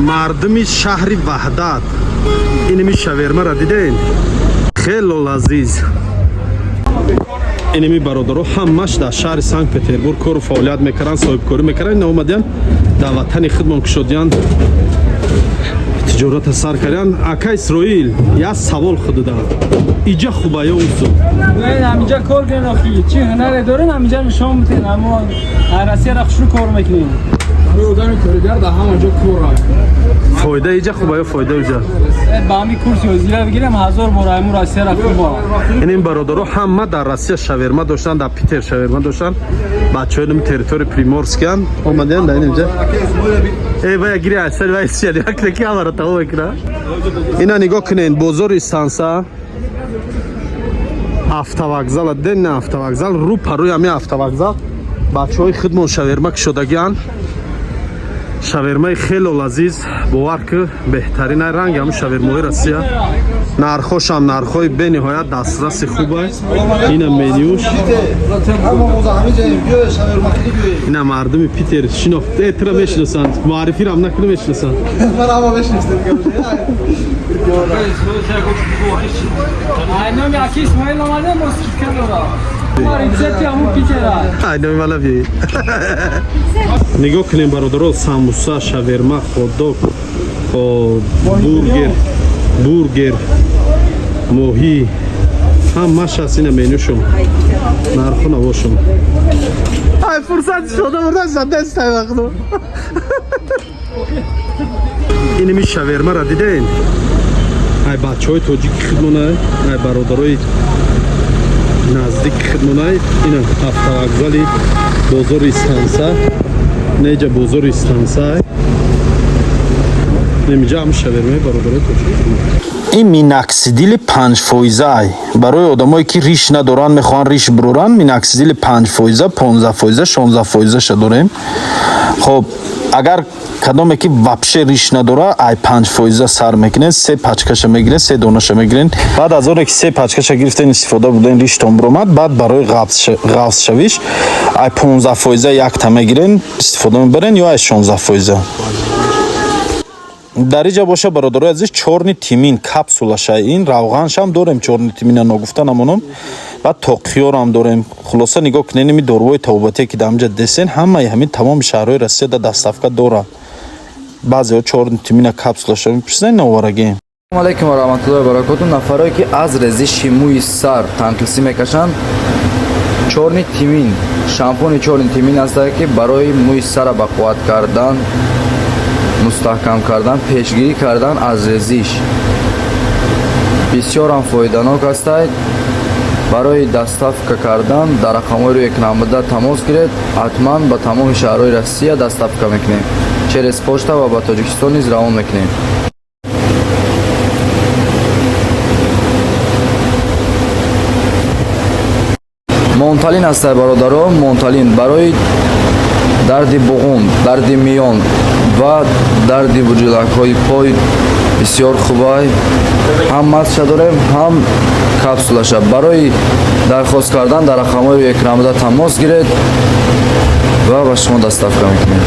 Мардуми шаҳри Ваҳдат, иними шавермара диден, хело лазиз. Иними бародаро ҳамаш дар шаҳри Санкт Петербург кору фаъолият мекарданд, соҳибкорӣ мекарданд. Ина омадиян, дар ватани худмон кушодиян, тиҷората сар кардиян. Ака Исроил, як савол худуда: иҷа хуба ё усу? Ҳаминҷа кор кунед, охи чӣ ҳунаре дорем, ҳаминҷа нишон битен. Амо Россияра хушрӯ кор мекунем. Барои одами коригар дар ҳама ҷо кор аст. Фоида иҷа хуба ё фоида уҷа? Ба ҳамин курси ҳозира бигирем, ҳазор бор айму Россияра хуба. Ин бародаро ҳама дар Россия шаверма доштанд, дар Питер шаверма доштанд. Бачаҳои нами территории Приморскиян омадиян дар инҷа. Э, вая гири, асал вай сияли якреки ҳамаро тамом мекуна. Ина нигоҳ кунед, бозори Станса, автовокзала диден, на автовокзал, рӯ парӯи ҳамин автовокзал бачаҳои худмон шаверма кушодагиан. Шавермаи хело лазиз, бовар ки, беҳтарин ранги ҳамн шавермаҳои Россия. Нархошам нархҳои бениҳоят дастраси хубай. Ина менюш, ина мардуми Питер шинохт. Э, тура мешиносанд, муаррифирам накунӣ, мешиносанд. Айноми аки Исмоил омадем, мо скидка дора. Ма рецепти ҳамун Питера. Айноми мана биёй. Нигоҳ кунем, бародаро: самбуса, шаверма, хотдог, бургер, бургер, моҳӣ, ҳамаш ҳаст. Ина менюшон, нарху навошон. Ай, фурсат шода бурда задестай вақту. Иними шавермара диден, ай бачаҳои тоҷики хидмонай, ай бародарои наздики хидмонай. Ина автовокзали бозори Станса, неҷа бозори Станса, немиҷа ҳам шавермаи бародарои тоҷики хидмон. Ин миноксидили 5 фоиза барои одамое, ки риш надоранд, мехоҳанд риш буроранд. Миноксидили 5 фоиза, 15 фоиза, 16 фоизаша дорем. Хоб, агар кадоме ки вообще риш надора, ай 5 фоиза сар мекунед, се пачкаша мегиред, се донаша мегиред. Баъд аз оне ки се пачкаша гирифтен, истифода бурден, риштон буромад, баъд барои ғафзшавиш ай 15 фоиза якта мегирен, истифода мебарен, ё ай 16 фоиза. Дар иҷа боша, бародарои азиз, чёрный тмин капсулаша, ин равғаншам дорем, чёрный тмина ногуфта намонам, баъд тоқиёрам дорем. Хулоса, нигоҳ кунед, ими доруҳои табобатие, ки дар ҳамҷа десен, ҳамаи ҳамин тамоми шаҳрҳои Россия да доставка дорад. Баъзеҳо чёрный тмина капсулаша мепурсанд, наварагем. Салому алайкум ва раҳматуллоҳи ва баракоту. Нафарое, ки аз резиши мӯи сар танқисӣ мекашанд, чёрный тмин, шампуни чёрный тмин ҳастае, ки барои мӯи сара бақувват кардан, мустаҳкам кардан, пешгирӣ кардан аз резиш бисёрам фоиданок ҳастад. Барои доставка кардан дар рақамҳои рӯи экран буда тамос гиред. Ҳатман ба тамоми шаҳрҳои Россия доставка мекунем, через почта, ва ба Тоҷикистон низ равон мекунем. Монталин ҳастай, бародаро, монталин барои дарди буғум, дарди миён ва дарди буҷулакҳои пой бисёр хубай. Ҳам масша дорем, ҳам капсулаша. Барои дархост кардан дар рақамҳои рӯи экран буда тамос гиред ва ба шумо доставка мекунем.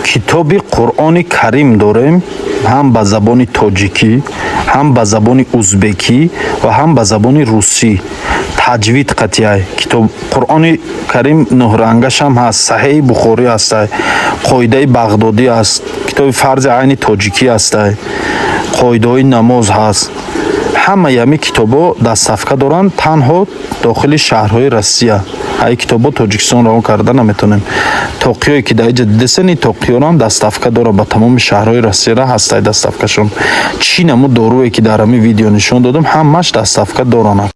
Китоби Қуръони Карим дорем, ҳам ба забони тоҷикӣ, ҳам ба забони узбекӣ ва ҳам ба забони русӣ, таҷвид қатъияй. Китоб Қуръони Карим нӯҳрангашам ҳаст, Саҳеҳи Бухорӣ ҳастай, Қоидаи Бағдодӣ ҳаст, китоби Фарзи айни тоҷикӣ ҳастай, қоидаҳои намоз ҳаст. Ҳамаи ҳамин китобҳо доставка доранд танҳо дохили шаҳрҳои Россия. Ай китобҳо Тоҷикистон равон карда наметонем. Тоқиёе, ки дар иҷа дидесен, ин тоқиёрам доставка дорад, ба тамоми шаҳрҳои Россияра ҳастай доставкашон. Чӣ намуд доруе, ки дар ҳамин видео нишон додам, ҳамаш доставка доранд.